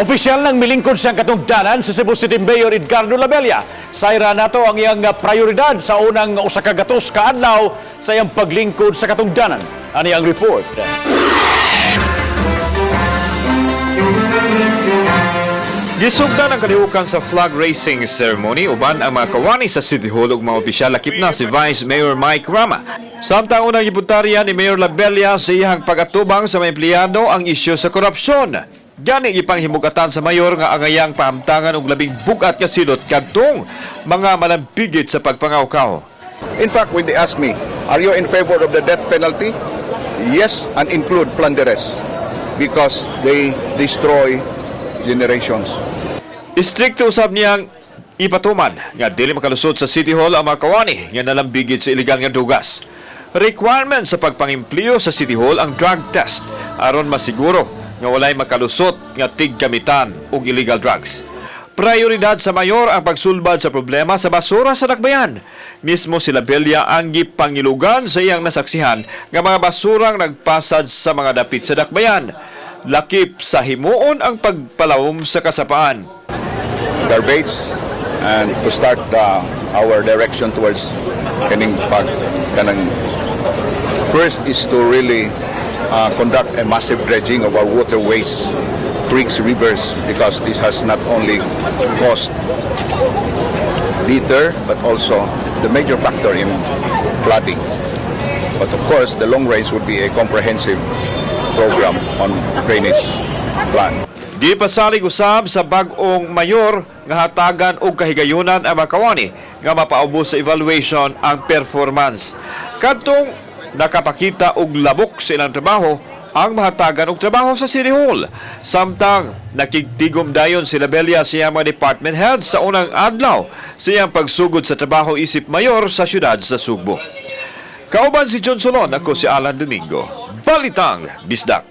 Opisyal nang milingkod siyang katungdanan sa Cebu City Mayor Edgardo Labella. Sayra nato ang iyang prioridad sa unang 100 ka adlaw sa iyang paglingkod sa katungdanan. Ani ang report. Gisugdan ang kalihukan sa flag raising ceremony uban ang mga kawani sa City Hall ug mga opisyal, lakip na si Vice Mayor Mike Rama. Samtang unang gipuntarya ni Mayor Labella sa iyang pag-atubang sa mga empleyado ang isyu sa korupsyon. Gani gipanghimugatan sa mayor nga angayang pahamtangan og labing bug-at nga silot kadtong mga malambigit sa pagpangawkaw. In fact, when they ask me, "Are you in favor of the death penalty?" Yes, and include plunderers because they destroy generations. Istrikto usab niyang ipatuman nga dili makalusot sa City Hall ang mga kawani nga nalambigit sa illegal nga dugas. Requirement sa pagpangimpleo sa City Hall ang drug test aron masiguro nga walay makalusot nga tiggamitan og illegal drugs. Prioridad sa mayor ang pagsulbad sa problema sa basura sa dakbayan. Mismo si Labella ang gipangilugan sa iyang nasaksihan nga mga basurang nagpasad sa mga dapit sa dakbayan. Lakip sa himuon ang pagpalawom sa kasapaan. Garbage and to start our direction towards kaning pag kanang first is to really conduct a massive dredging of our waterways, creeks, rivers, because this has not only caused litter but also the major factor in flooding. But of course, the long range would be a comprehensive program on drainage plan. Gipasalig usab sa bag-ong mayor nga hatagan og kahigayunan ang mga kawani nga mapaubos sa evaluation ang performance. Kadtong nakapakita og labok sa ilang trabaho ang mahatagan og trabaho sa City Hall. Samtang nakigtigom dayon si Labella sa iyang mga department head sa unang adlaw sa iyang pagsugod sa trabaho isip mayor sa siyudad sa Sugbo. Kauban si John Solon, ako si Alan Domingo. Balitang Bisdak.